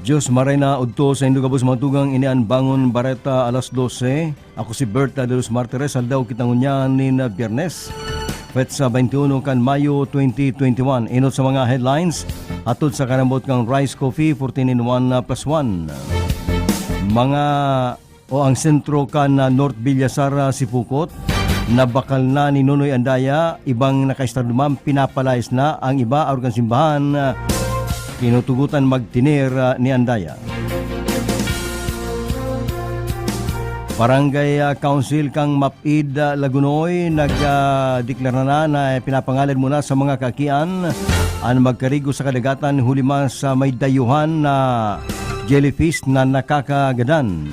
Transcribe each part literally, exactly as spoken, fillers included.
Dios maray na udto sa indo gabos mga tugang, ini an Bangon Bareta, alas dose. Ako si Berta de los Martires, aldaw kita ngunyan nin Biyernes, petsa twenty-one kan Mayo twenty twenty-one. Inot sa mga headlines, hatod sa karambot kang Rice Coffee, fourteen in one plus one. Mga o ang sentro kan, ah, North Villasar, ah, Sipocot, nabakal na ni Nonoy Andaya, ibang nakaestado man pinapalayas na, ang iba arog kan simbahan, ah, tinutugotan magtener, ah, ni Andaya. Barangay, ah, Council kan Mapid, ah, Lagonoy, nag, ah, deklara na na pinapangalad muna sa mga kaakian an magkarigo sa kadagatan huli man sa may dayuhan na jellyfish na nakakagadan.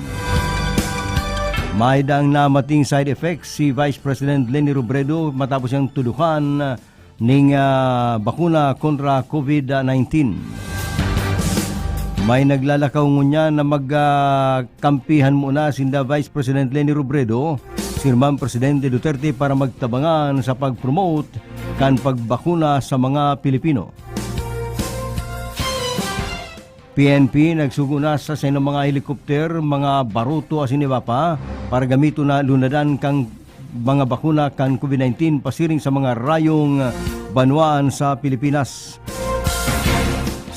May dang namating side effects si Vice President Leni Robredo matapos niyang tudukan ning, ah, bakuna kontra COVID nineteen. May naglalakaw ngunyan na mag, ah, kampihan muna sinda Vice President Leni Robredo, si Herman Presidente Duterte para magtabangan sa pag-promote kan pagbakuna sa mga Pilipino. P N P nagsugo na sa sainong mga helikopter, mga baruto asin iba pa para gamiton na lunadan kan mga bakuna kan COVID nineteen pasiring sa mga rayong banwaan sa Pilipinas.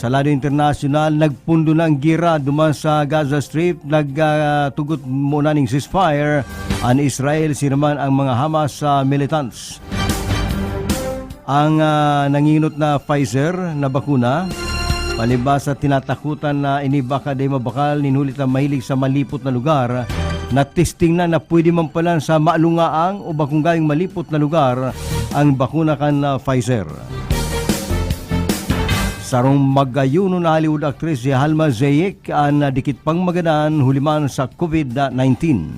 Sa lado internasyonal, nagpundo na ang gera duman sa Gaza Strip. Nagtugot muna ning ceasefire an Israel, siring man ang mga Hamas, ah, militants. Ang, ah, nanginot na Pfizer na bakuna, palibhasa tinatakotan na ini baka dai mabakal nin huli ta mahilig sa malipot na lugar, na testing na, na pwede man palan sa malungaang o bakong gayong malipot na lugar ang bakuna kan, ah, Pfizer. Sarong magayonon na Hollywood actress si Salma Hayek an, ah, dikit pang magadan huli man sa COVID nineteen.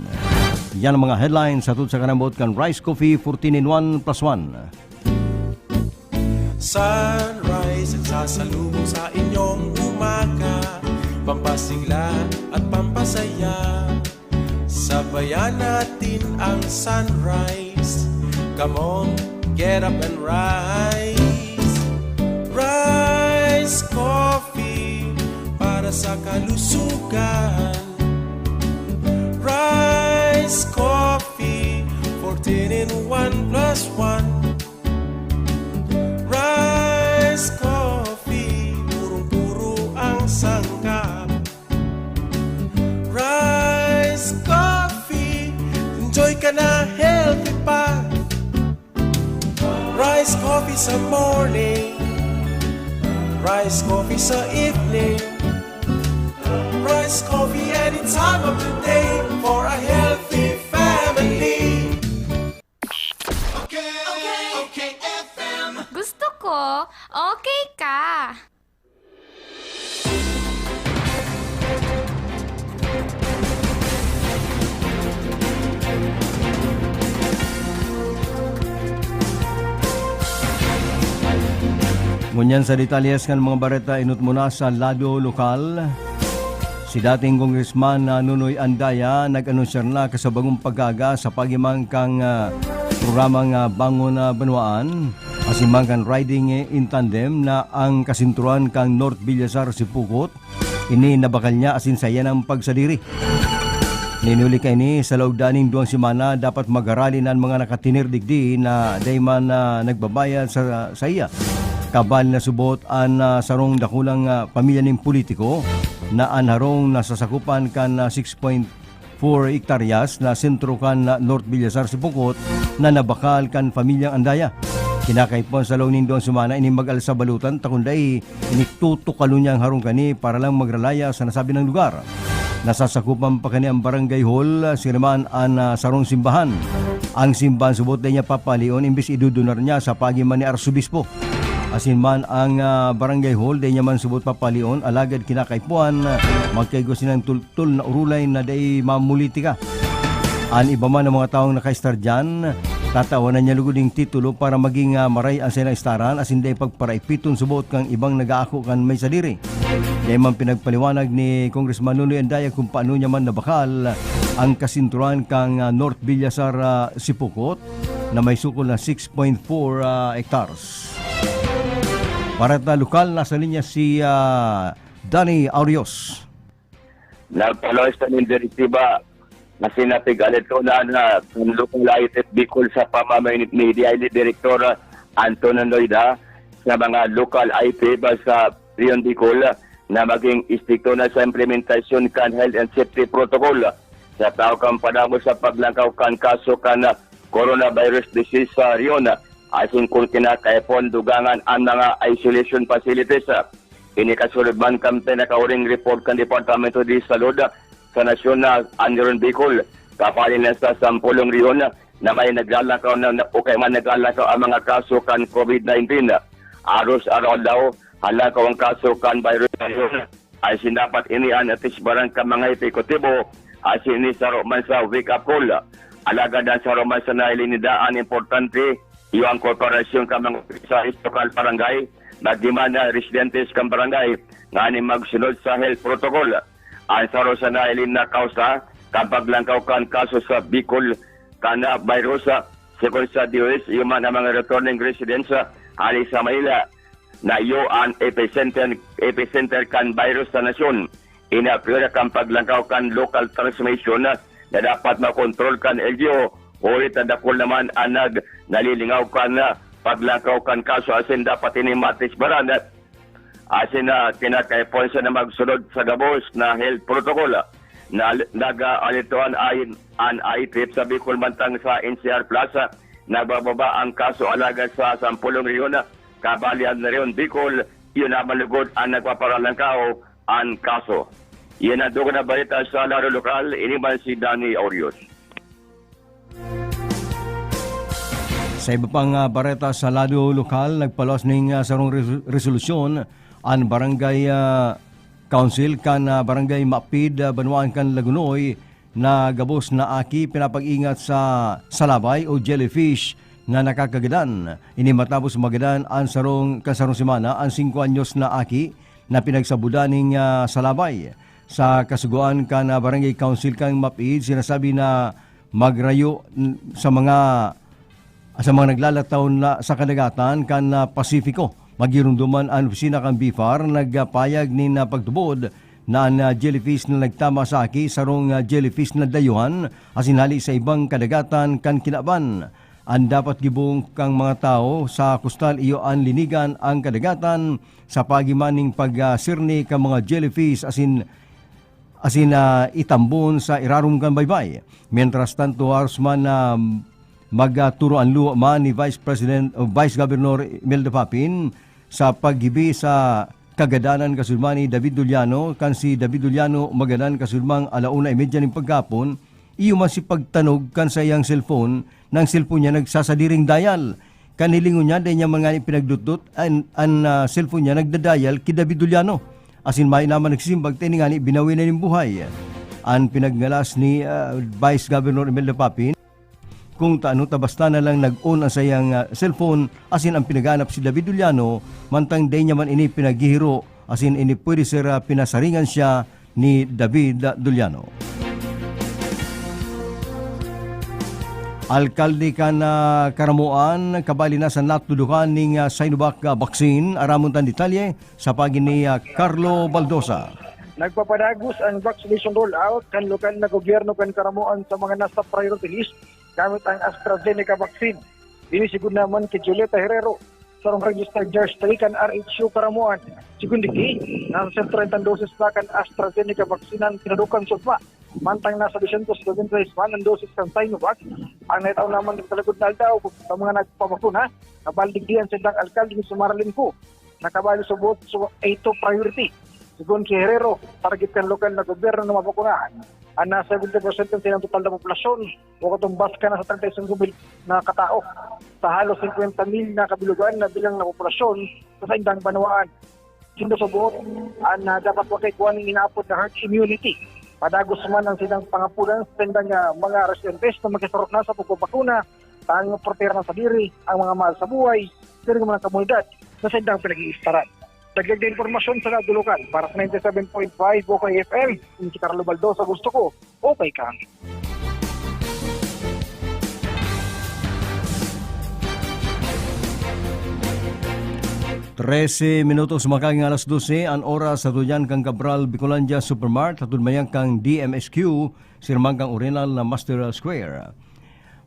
Yan ang mga headlines hatod sa karambot kan Rice Coffee fourteen in one plus one. Sunrise ang sasalubong sa inyong umaga, pampasigla at pampasaya. Sabayan natin ang sunrise. Come on, get up and rise. Rise Coffee para sa kalusugan. Rise Coffee, fourteen in one plus one. Rice Coffee, purong-puro ang sangkap. Rice Coffee, enjoy ka na, healthy pa. Rice Coffee sa morning, Rice Coffee sa evening, Rice Coffee any time of the day for a healthy family. Okay, okay, okay, F M. Gusto ko, okay ka. Ngunyan sa detalyes kan mga bareta, inot muna sa lado lokal. Si dating Congressman na Nonoy Andaya nag-anunsiyar na kasabagong pag-aga sa pagiman kang, ah, programang, ah, Bangon na Banwaan, asin man kan Riding in Tandem na ang kasinturan kang North Villasar Sipocot, ini nabakal niya asin saiya nang pagsadiri. Nin huli kaini, sa laog daning duwang semana, dapat magarali na an mga nakatener digdi na dai man, ah, nagbabayad sa saiya. Kabali na subot an, ah, sarong dakulang, ah, pamilya nin politiko na an harong nasasakopan kan, ah, six point four hektaryas na sentro kan, ah, North Villasar Sipocot na nabakal kan pamilyang Andaya. Kinakaipuhan sa laog nin duwang semana ini mag-alsa balutan, ta kun dai, ini tutukalon niya an harong kani para lang magralaya sa nasabing lugar. Nasasakopan pa kani an barangay hall, siring man an, ah, sarong simbahan. Ang simbahan subot dai niya papalion, imbis idudunar niya sa paagi man ni Arsobispo. Asin man ang, ah, barangay hall, dai niya man subot papalion, alagad kinakaipuhan, magkaigwa sinang tultol na urulay na dai mamulitika. An iba man na mga tawong nakaestar diyan, tatawanan niya lugod ning titulo para maging, ah, maray an saiyang estaran asin dai pagparaipiton subot kan ibang nag-aako kan may sadiri. Dai man pinagpaliwanag ni Congressman Nonoy Andaya kun paano niya man nabakal ang kasinturan kan, ah, North Villasar, ah, Sipocot na may sukol na six point four, ah, hectares. Para ta lokal, nasa linya si, ah, Danny Aurios. Nagpaluwas na nin direktiba na sinapig alitonan na kan Local I P F Bicol sa pamamayo ni Daily Director Antonio Noida sa mga local I P F sa Region Bicol na maging istrikto na sa implementasyon kan health and safety protocol. Sa tao kan panahon sa paglangkaw kan kaso kan coronavirus disease sa Region, asin kun kinakaipon dugangan an mga isolation facilities. Ini kasunod man kan pinakahuring report kan Departamento de Salud sa nasyon na an Region Bicol, kabali na sa sampolong rehiyon na may naglalakaw na, na o kaya man naglalakaw ang mga kaso kan COVID nineteen. Aros-araw daw, halakaw ang kaso kan virus sa rehiyon. Asin dapat ini an atisbaran kan mga ehekutibo, asin ini saro man sa wake-up call. Alagad an saro man sa nahiling ninda an importante, iyo ang kooperasyon kan mga opisyales sa lokal barangay, magdi man na residentes kan barangay, nganing magsunod sa health protocol. An saro sa nahiling na kausa kan paglangkaw kan kaso sa Bicol kan, ah, virus, ah, segun sa D O H, iyo man ang mga returning residents, ah, hali sa Manila, na iyo an epicenter, epicenter kan virus sa nasyon. Ini ang prioridad kan paglangkaw kan local transmission na dapat makontrol kan L G U, huli ta dakul naman an nag-, nalilingaw kan, ah, paglangkaw kan kaso asin dapat ini matisbaran. Asin na kinakaipon siya na magsunod sa gabos na health protocol. Na, nag-aalituan ayon an I P F sa Bicol mantang sa N C R Plus, ah, nagbababa ang kaso alagad sa sampolong rehiyon, ah, kabali an rehiyon Bicol, iyo naman lugod an nagpaparalangkaw an kaso. Yan ang dugang na balita sa laro lokal, ini man si Danny Aurios. Sa iba pang, ah, bareta sa lado lokal, nagpaluwas ning, ah, sarong res-, resolusyon an Barangay, ah, Council kan, ah, Barangay Mapid, ah, Banwaan kan Lagonoy na gabos na aki pinapag-ingat sa salabay o jellyfish na nakakagadan. Ini matapos magadan an sarong, kan sarong semana an singko anyos na aki na pinagsabudan ning, ah, salabay. Sa kasugoan kan, ah, Barangay Council kan Mapid, sinasabi na magrayo n-, sa mga, sa mga naglalataw na sa kadagatan kan, ah, Pasifiko. Magirumduman an opisina kan B F A R, nagpayag nin, ah, pagtubod na an, ah, jellyfish na nagtama sa aki sarong, ah, jellyfish na dayuhan asin hali sa ibang kadagatan kan kinaban. An dapat gibong kan mga tawo sa kostal iyo an linigan an kadagatan sa paagi man ning pag, ah, sirni kan mga jellyfish asin, asin, ah, itambon sa irarom kan baybay. Mientras tanto, haros man na magturuan luwa man ni Vice President o Vice Governor Imelda Papin sa paggibi sa kagadanan kasunod man ni David Duliano, kan si David Duliano magadan kasunod man ala una y media nin paghapon, iyo man si pagtanog kan saiyang cellphone, nang cellphone niya nagsasadiring dial. Kan hilingon niya, dai niya man ngani pinagdutdot, an, an, ah, cellphone niya nagda-dial ki David Duliano. Asin mayo naman nagsisimbag, ta ini ngani binawi na nin buhay. An pinagngalas ni, ah, Vice Governor Imelda Papin, kung ta ano ta basta na lang nag-on ang saiyang, ah, cellphone, asin ang pinaghanap si David Duliano, mantang dai niya man ini pinaghihiro, asin ini pwede ser, ah, pinasaringan siya ni David Duliano. Alkalde kan, ah, Caramoan, kabali na sa natudukan ning, ah, Sinovac, ah, vaccine. Aramon tan detalye sa paagi ni, ah, Carlo Baldosa. Nagpapadagos ang vaccination rollout kan lokal na gobyerno kan Caramoan sa mga nasa priority list gamit ang AstraZeneca vaccine. Ini sigun naman ki Julieta Herrero, sarong registered nurse three kan R H U Caramoan. Sigun digdi, nasa sento treinta doses na kan AstraZeneca vaccine an tinudukan sa ugma. Mantang nasa dosyentos noventa y seis man an doses kan Sinovac, ang naitao naman sa lagod na aldaw sa mga nagpabakuna, kabali digdi an sindang alkalde ni Sumara Limpo, na kabali sa buot sa A two priority. Sigun si Herrero, target kan lokal na gobyerno na mabakunahan an nasa seventy percent kan silang total na populasyon o katumbas kan nasa treinta y cinco mil na katao sa halos cincuenta mil na kabilugan na bilang na populasyon sa saindang banwaan. Sindo sa buot, an, ah, dapat magkaigwa ning inaapod na herd immunity. Padagos man ang silang pangapulan sa saindang, ah, mga residentes na makisarok na sa pagbabakuna, tanging protehiran sa diri ang mga mahal sa buhay, siring man ang komunidad na saindang pinag-iistaran. Dagdag na impormasyon sa lado lokal para sa ninety-seven point five Ukay F M, si Carlo Baldosa, gusto ko, okay ka. Trese minutos makaging alas dose an oras sa Duyan kan Cabral Bicolandia Supermart, hatod mayan kan D M S Q, sirman kan Oriental na Master Square.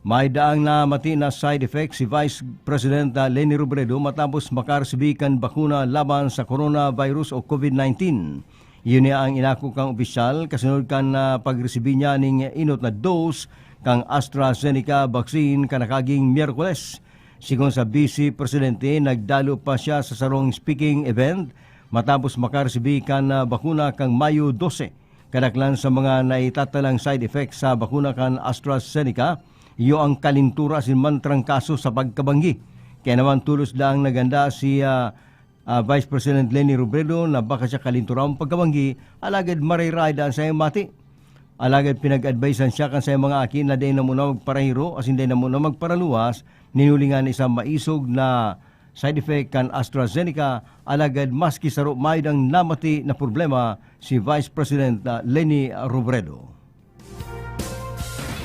May daang namati na side effect si Vice President Leni Robredo matapos makaresibi kan bakuna laban sa coronavirus o COVID nineteen. Iyo niya ang inako kan opisyal kasunod kan, ah, pagresibi niya ning inot na dose kan AstraZeneca vaccine kan nakaging Miyerkules. Sigon sa Vice Presidente, nagdalo pa siya sa sarong speaking event matapos makaresibi kan, ah, bakuna kan Mayo dose. Kadaklan sa mga naitatalang side effects sa bakuna kan AstraZeneca, iyo ang kalintura asin mantrangkaso sa pagkabanggi. Kaya naman tolos daang naganda si, ah, ah, Vice President Leni Robredo na baka siya kalinturan pagkabanggi, alagad maray-ray daan sa iyang mati. Alagad pinag-advisean siya kan sa iyang mga aki na dai na muna magparahiro asin dai na muna magparaluwas, nin huli ngani sa maisog na side effect kan AstraZeneca, alagad maski saro mayo dang namati na problema si Vice President, ah, Leni Robredo.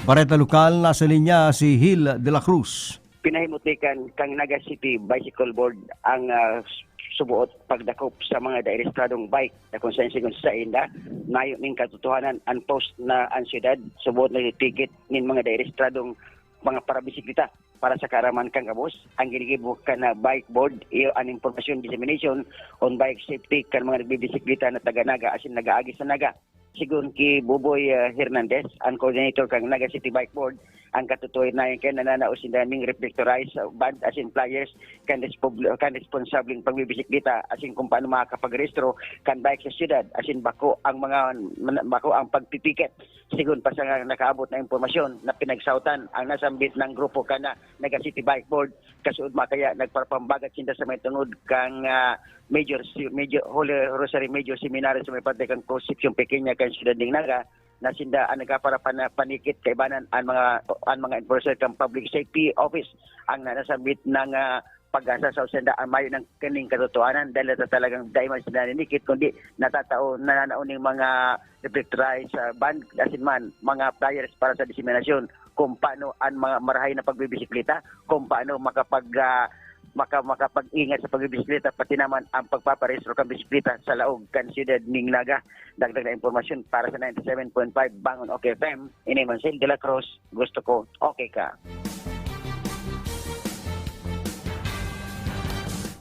Bareta lokal, nasa linya si Hil de la Cruz. Pinahimot ni kan, kan Naga City Bicycle Board ang, ah, subuot pagdakop sa mga dairestradong bike na kung saen sigon sa inda, mayo ning katotohanan an post na an syudad subuot nagtitiket nin mga dairestradong mga parabisikleta. Para sa kaaraman kan gabos, ang ginigibo kan, ah, bike board, iyo an impormasyon dissemination on bike safety kan mga nagbibisikleta na taga Naga asin nag-aagi sa Naga. Sigon ki Buboy, ah, Hernandez, ang coordinator kan Naga City Bike Board, ang katutuhay na yan kaya nananao sinda ning reflectorized, ah, band asin flyers kan respobl-, kan responsableng pagbibisikleta asin kung paano makakapagrehistro kan bike sa syudad asin bako ang mga, man-, bako ang pagpipiket. Sigon pa sa nga nakaabot na impormasyon na pinagsautan ang nasambit ng grupo kan Naga City Bike Board, kasuod makaya nagparapambagat sinda sa may tungod kang, ah, Major, si-, Major, Holy Rosary Major Seminary sa may parte kan Concepcion Pequeña kan siyudad ning Naga, na sinda ang nagkaparapan-, panikit kaibanan ang mga, ang mga enforcer kan Public Safety Office ang nanasambit ng, ah, pag-asa sa senda ang mayo ng kaning katotohanan dahil ta talagang dai man sila ninikit kundi natatao, nananao ning mga reflectorized, ah, band, asin man mga flyers para sa diseminasyon kung paano ang mga marahay na pagbibisikleta, kung paano makapag, ah, maka-, makapag-ingat sa pagbibisikleta, pati naman ang pagpaparehistro kan bisikleta sa laog kan siyudad ning Naga. Dagdag na impormasyon para sa ninety seven point five Bangon OK F M, ini man si De La Cruz, gusto ko, okay ka.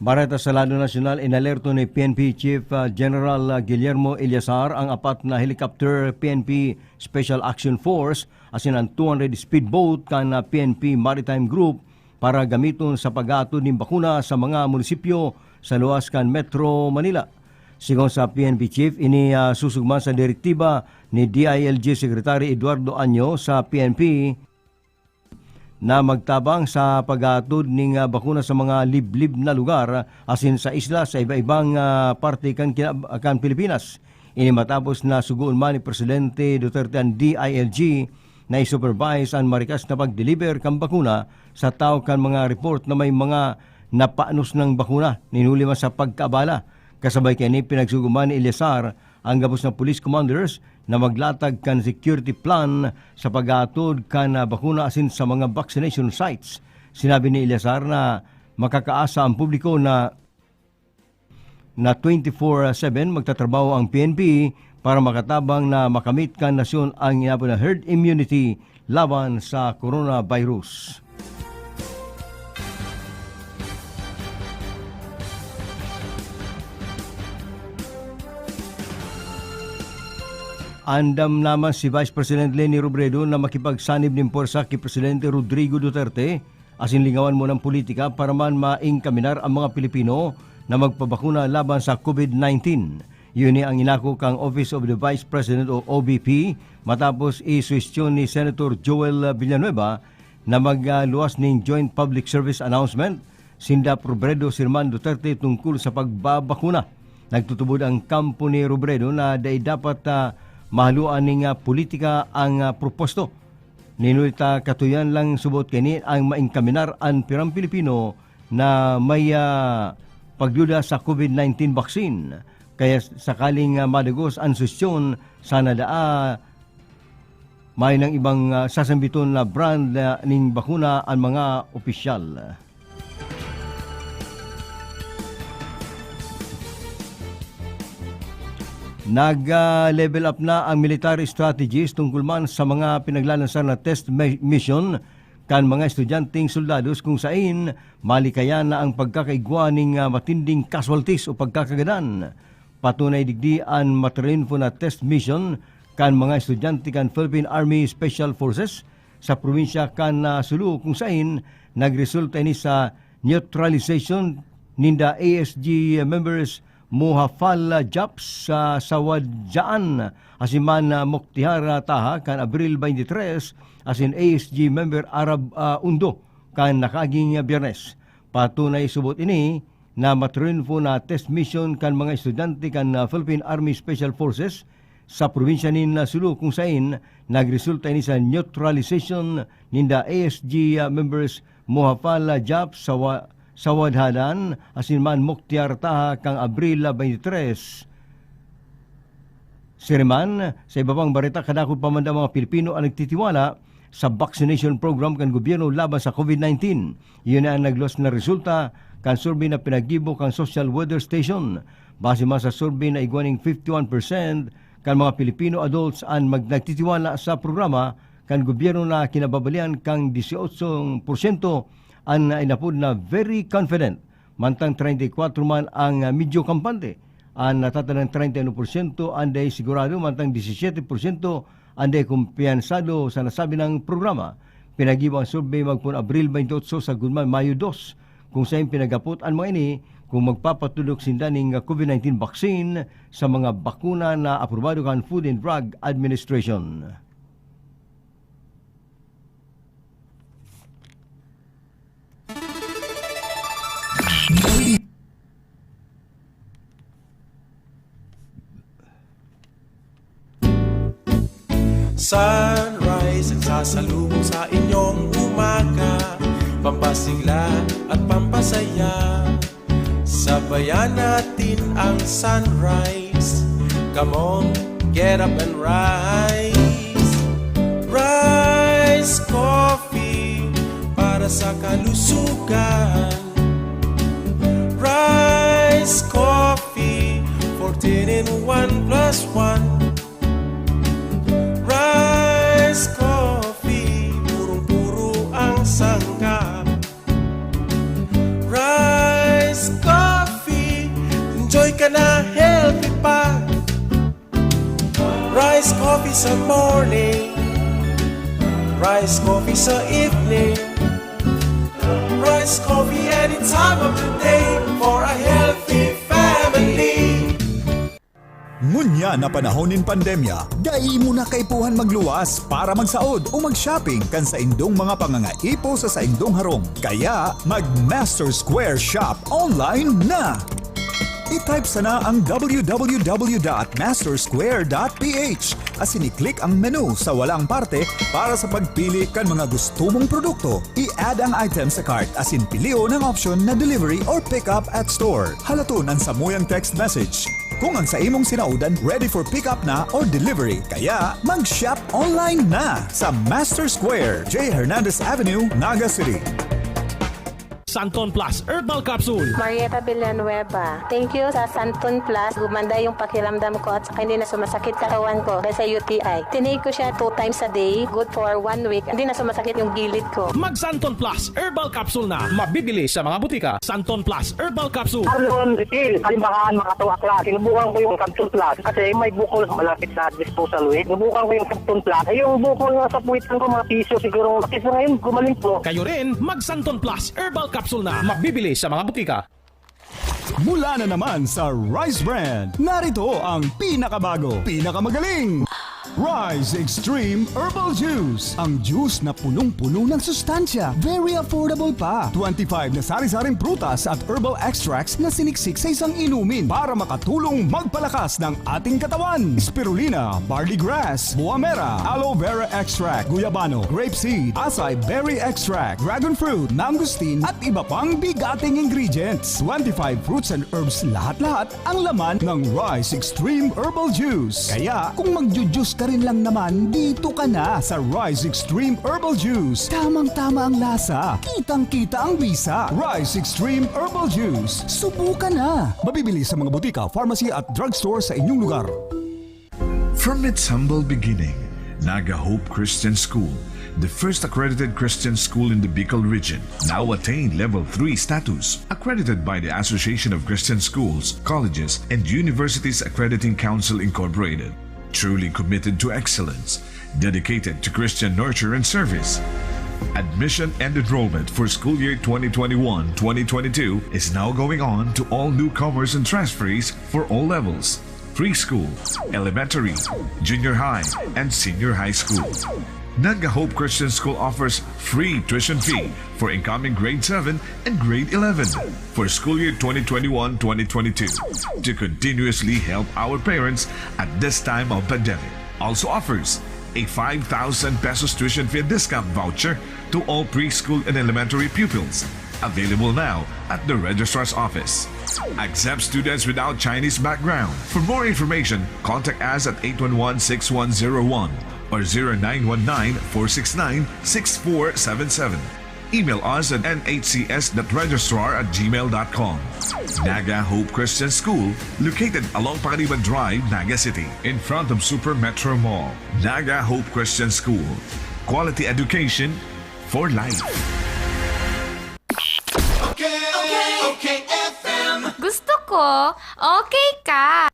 Bareta sa lado nasyonal, inalerto ni P N P Chief, ah, General, ah, Guillermo Eleazar ang apat na helicopter P N P Special Action Force asin ang two hundred speedboat kan, ah, P N P Maritime Group para gamiton sa pag-aatod nin bakuna sa mga munisipyo sa luwas kan Metro Manila. Sigon sa P N P Chief, ini, ah, susugman sa direktiba ni D I L G Secretary Eduardo Año sa P N P na magtabang sa pag-aatod ning, ah, bakuna sa mga liblib na lugar asin sa isla sa iba-ibang, ah, parte kan kina-, kan Pilipinas. Ini matapos na sugoon man ni Presidente Duterte an D I L G na i-supervise an marikas na pag-deliver kan bakuna sa tawo kan mga report na may mga napanos nang bakuna, nin huli man sa pagkaabala. Kasabay kaini, pinagsugoman ni Eleazar ang gabos na police commanders na maglatag kan security plan sa pag-aatod kan, ah, bakuna asin sa mga vaccination sites. Sinabi ni Eleazar na makakaasa ang publiko na, na twenty-four seven magtatrabaho ang P N P para makatabang na makamit kan nasyon ang inabot na herd immunity laban sa coronavirus. Andam naman si Vice President Leni Robredo na makipagsanib nin pwersa ki Presidente Rodrigo Duterte asin lingawan munang politika para man maengkaminar ang mga Pilipino na magpabakuna laban sa COVID nineteen. Iyo ni ang inako kan Office of the Vice President o O V P matapos isuhestyon ni Senator Joel Villanueva na magluwas nin joint public service announcement sinda Robredo, Serman, Duterte tungkol sa pagbabakuna. Nagtutubod ang kampo ni Robredo na dai dapat, ah, mahaluan ning, ah, politika ang, ah, propuesto. Nin huli ta katuyan lang subot kaini ang maengkaminar an pirang Pilipino na may, ah, pagduda sa COVID nineteen vaccine. Kaya sakaling, ah, madagos an suhestyon, sana daa mayo nang ibang, ah, sasambiton na brand na ning bakuna an mga opisyal. Nag-level up na ang military strategies tungkol man sa mga pinaglalansar na test mi-, mission kan mga estudyanteng soldados, kung sain malikayan na ang pagkakaigwa ning, ah, matinding casualties o pagkakagadan. Patunay digdi an matriunfo na test mission kan mga estudyante kan Philippine Army Special Forces sa probinsya kan, ah, Sulu, kung sain nagresulta ini sa neutralization ninda A S G members Mohafal Japs sa Sawadjaan, asin man, ah, Muktiar Taha kan Abril twenty-three, asin A S G member Arab, ah, Undo kan nakaaging Biyernes. Patunay subot ini na matriunfo na test mission kan mga estudyante kan, ah, Philippine Army Special Forces sa probinsya nin, ah, Sulu, kung sain nagresulta ini sa neutralization ninda A S G, ah, members Mohafal Japs sa wa-, Sawadjaan asin man Muktiar Taha kan Abril twenty-three. Siring man, sa iba pang bareta, kadakul pa man daw mga Pilipino ang nagtitiwala sa vaccination program kan gobyerno laban sa COVID nineteen. Iyan na ang nagluwas na resulta kan survey na pinaggibo kan Social Weather Station. Base man sa survey na igwa nin fifty-one percent kan mga Pilipino adults an mag-, nagtitiwala sa programa kan gobyerno na kinababalian kan dieciocho porsyento an inapod na very confident, mantang treinta y cuatro man ang, ah, medyo kampante. An natatadang treinta y uno porsyento an dai sigurado, mantang diecisiete porsyento an dai kumpiyansado sa nasabi nang programa. Pinaggibo ang survey magpoon Abril twenty-eight sagkod man Mayo dos, kung sain pinaghapot an mga ini kung magpapatudok sinda ning COVID nineteen vaccine sa mga bakuna na aprobado kan Food and Drug Administration. Sunrise ang sasalubong sa inyong umaga, pampasigla at pampasaya. Sabayan natin ang sunrise. Come on, get up and rise. Rise Coffee para sa kalusugan. Rise Coffee, fourteen in one plus one. Rise Coffee, purong-puro ang sangkap. Rise Coffee, enjoy ka na, healthy pa. Rise Coffee sa morning, Rise Coffee sa evening, Rise Coffee any time of the day for a healthy family. Ngunyan na panahon nin pandemya, dai mo na kaipuhan magluwas para magsaod o mag-shopping kan saindong mga pangangaipo sa saindong harong. Kaya, mag-Master Square Shop online na! I-type sana ang w w w dot master square dot p h asin i-click ang menu sa walang parte para sa pagpili kan mga gusto mong produkto. I-add ang item sa cart asin pilion ang option na delivery or pick up at store. Halaton an samuyang text message. Kung ang sa imong sinaodan ready for pick up na or delivery, kaya mag-shop online na sa Master Square, J Hernandez Avenue, Naga City. Santon Plus Herbal Capsule. Marieta Villanueva. Thank you sa Santon Plus. Gumanda yung pakiramdam ko at saka hindi na sumasakit katawan ko dahil sa U T I. Tinake ko siya two times a day. Good for one week. Hindi na sumasakit yung gilid ko. Mag Santon Plus Herbal Capsule na. Mabibili sa mga butika. Santon Plus Herbal Capsule. Arlon Refill, Kalimbahan, Makato, Aklan. Sinubukan ko yung Capsule Plus kasi may bukol malapit sa disposal weight. Sinubukan ko yung Capsule Plus. Ay, yung bukol nga sa puwitan ko, mga piso siguro. Kasi sa ngayon, gumaling po. Kayo rin, mag Santon Plus Herbal Capsule na. Mabibili sa mga butika. Mula na naman sa Rise Brand, narito ang pinakabago, pinakamagaling Rise Extreme Herbal Juice. Ang juice na punong-puno ng sustansya, very affordable pa. Twenty-five na sari-saring prutas at herbal extracts na siniksik sa isang inumin para makatulong magpalakas ng ating katawan. Spirulina, barley grass, buamera, aloe vera extract, guyabano, grape seed, acai berry extract, dragon fruit, mangosteen, at iba pang bigating ingredients. Twenty-five fruits and herbs lahat-lahat ang laman ng Rise Extreme Herbal Juice. Kaya kung magju-juice ka rin lang naman, dito ka na sa Rise Extreme Herbal Juice. Tamang-tama ang lasa, kitang-kita ang bisa. Rise Extreme Herbal Juice. Subukan na! Mabibili sa mga butika, pharmacy at drugstore sa inyong lugar. From its humble beginning, Naga Hope Christian School, the first accredited Christian school in the Bicol region, now attained Level three status, accredited by the Association of Christian Schools, Colleges, and Universities Accrediting Council Incorporated. Truly committed to excellence, dedicated to Christian nurture and service. Admission and enrollment for school year twenty twenty-one twenty twenty-two is now going on to all newcomers and transferees for all levels: preschool, elementary, junior high, and senior high school. Naga Hope Christian School offers free tuition fee for incoming grade seven and grade eleven for school year twenty twenty-one twenty twenty-two to continuously help our parents at this time of pandemic. Also offers a five thousand pesos tuition fee discount voucher to all preschool and elementary pupils. Available now at the registrar's office. Accept students without Chinese background. For more information, contact us at eight one one six one zero one or zero nine one nine four six nine six four seven seven. Email us at N H C S dot registrar at gmail dot com. Naga Hope Christian School, located along Pacaniban Drive, Naga City, in front of Super Metro Mall. Naga Hope Christian School. Quality education for life. Okay, okay, okay, F M. Gusto ko, okay ka.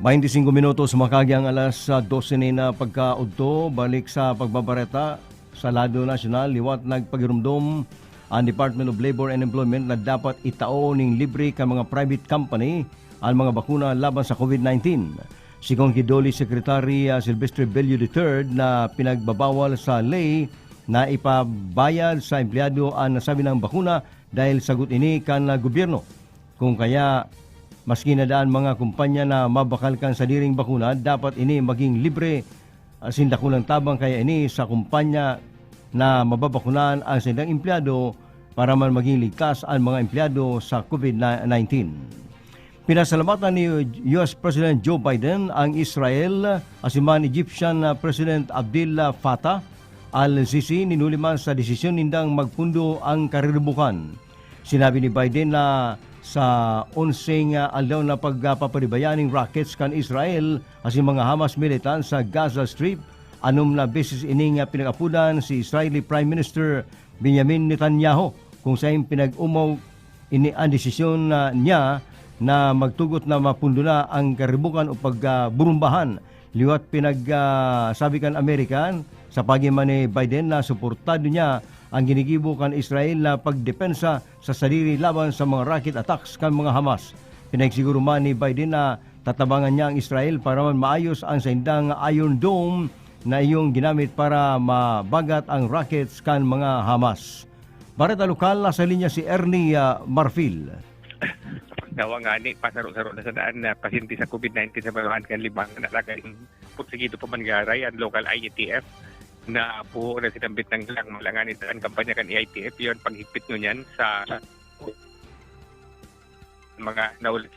Bainti singko minutos, makagi ang alas, ah, dose na pagkaudto. Balik sa pagbabareta. Sa lado nasyonal, liwat nagpagiromdom an Department of Labor and Employment na dapat itao nin libre kan mga private company an mga bakuna laban sa COVID nineteen. Sigon ki DOLE Secretary, ah, Silvestre Bello the third, na pinagbabawal sa ley na ipabayad sa empleyado an nasabi nang bakuna dahil sagot ini kan, ah, gobyerno. Kung kaya, maski na daan mga kumpanya na mabakal kan sadiring bakuna, dapat ini maging libre, ah, asin dakulang tabang kaya ini sa kumpanya na mababakunan an saindang empleyado para man maging ligtas an mga empleyado sa COVID nineteen. Pinasalamatan ni U S President Joe Biden ang Israel asin man Egyptian, ah, President Abdel Fattah al-Sisi, nin huli man sa desisyon nindang magpundo ang karibukan. Sinabi ni Biden na sa onseng, ah, aldaw na pagpaparibaya nin rockets kan Israel asin mga Hamas militan sa Gaza Strip, anom na beses ining, ah, pinag-apodan si Israeli Prime Minister Benjamin Netanyahu, kung saen pinag-omaw ini an desisyon na niya na magtugot na mapundo na ang karibukan o pagburumbahan. Liwat pinag, ah, sabi kan Amerika sa paagi man ni Biden na suportado niya ang ginigibo kan Israel na pagdepensa sa sadiri laban sa mga rocket attacks kan mga Hamas. Pinagsiguro man ni Biden na tatabangan niya ang Israel para man maayos ang saindang Iron Dome na iyong ginamit para mabagat ang rockets kan mga Hamas. Bareta lokal, nasa linya si Ernie, ah, Marfil. Nawangani, pasaro-saro na sa daan na pasyente sa COVID nineteen sa banwaan kan Libang na lagay porsigido pa man garay an local I A T F na puho na sinambit ng lang malangan ito ang kampanya kan A I T F yon paghigpit ngunyan sa mga naulit.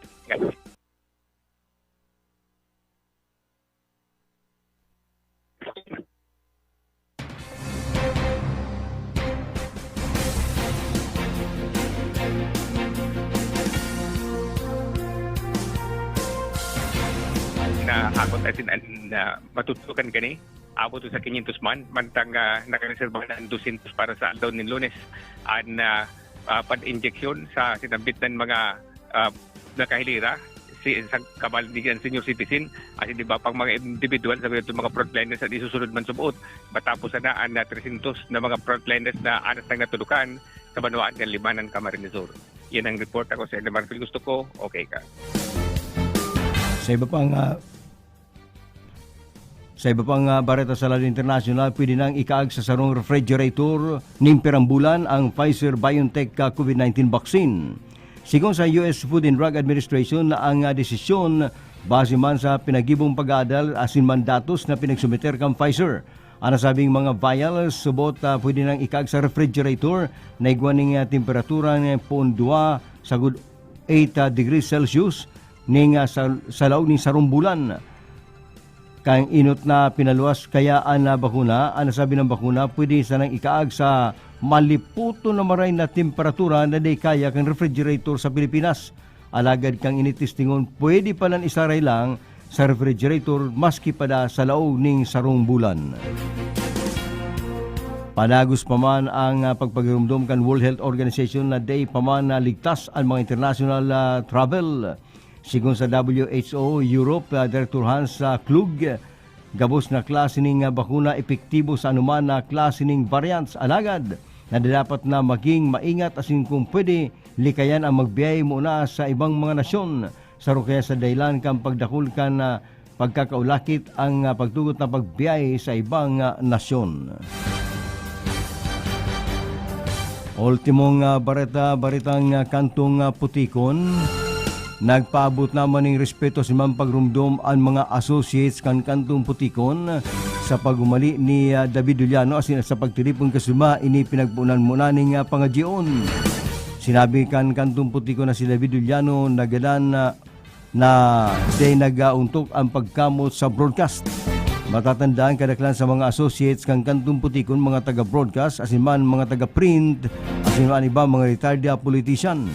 Na akot asin an, ah, matutukan kani, abot sa kinyentos man, mantang, ah, nakareserba na an dosyentos para sa aldaw nin Lunes. An, ah, ah, pag-injeksyon sa sinambit ng mga, ah, nakahilera, si, sa kabal ni an senior citizen, asin iba pang mga individual, sa mga frontliners na isusunod man subuot, matapos sana an, ah, tresyentos na mga frontliners na anas nang natudukan sa banwaan kan Libang, Camarines Sur. Yan ang report ako sa Marfil. Gusto ko, okay ka. Sa iba pang, ah, sa iba pang, ah, bareta sa lado internasyonal, pwede nang ikaag sa sarong refrigerator nin pirang bulan ang Pfizer-BioNTech, ah, COVID nineteen vaccine. Sigon sa U S Food and Drug Administration na ang, ah, desisyon base man sa pinagibong pag-aadal asin man datos na pinagsumiter kan Pfizer. An nasabing mga vials subot, ah, pwede nang ikaag sa refrigerator na igwa ning, ah, temperatura na poon dua sagud eight, ah, degrees Celsius, ning, ah, sa, sa laog ning sarong bulan. Kan inot na pinaluwas kaya an, ah, bakuna, an nasabing bakuna pwede sanang ikaag sa maliputon na maray na temperatura na di kaya kan refrigerator sa Pilipinas. Alagad kan ini testingon, pwede pa nan isaray lang sa refrigerator maski pa da sa laog ning sarong bulan. Panagos pa man ang, ah, pagpagirumdom kan World Health Organization na dai pa man naligtas an mga international, ah, travel. Sigon sa W H O Europe, ah, Direktor Hans, ah, Kluge, gabos na klase ning, ah, bakuna epektibo sa anuman na klase ning variants. Alagad, na dapat na maging maingat asin kung pwede, likayan ang magbiyay muna sa ibang mga nasyon. Saro kaya sa dahilan kan pagdakul kan, ah, pagkakaulakit ang, ah, pagtugot na pagbiyay sa ibang, ah, nasyon. Ultimong, ah, bareta, baretang, ah, kantong, ah, putikon. Nagpaabot naman ning respeto asin man pagrumdom an mga associates kan kantong putikon sa pag-umali ni, ah, David Juliano asin sa pagtiripon kasuma ini pinagpunan muna ning, ah, pangadyion. Sinabi kan kantong putikon na si David Juliano na gadan na na dai nag-aontok ang pagkamot sa broadcast. Matatandaan, kadaklan sa mga associates kan kantong putikon, mga taga-broadcast, asin man mga taga-print, asin man iba mga retired politician.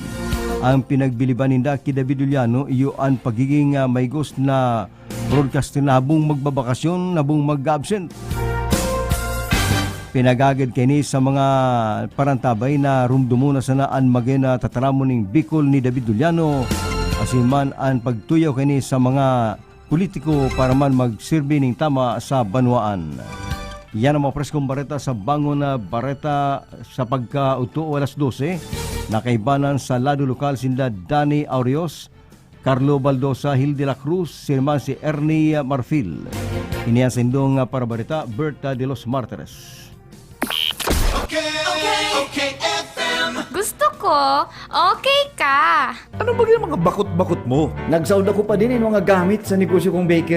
Ang pinagbiliban ninda ki David Juliano, iyo an pagiging, ah, maigos na broadcaster na habong magbabakasyon, habong mag-absent. Pinagagad kaini sa mga parantabay na rumdomon na sana an magin na tataramon ning Bicol ni David Juliano, asin man an pagtuyaw kaini sa mga politiko para man magsirbi ning tama sa banwaan. Yan ang mga preskong bareta sa Bangon na Bareta sa pagkaudto alas dose. Nakaibanan sa lado lokal sinda Danny Aureos, Carlo Baldosa, Hil de la Cruz, sinuman si Ernie Marfil. Ini an saindong, ah, parabarita, Berta de los Martires. Okay, okay, F M. Gusto ko, okay ka. Ano ba yung mga bakot-bakot mo? Nagsaod ako pa din yung mga gamit sa negosyo kong bakery.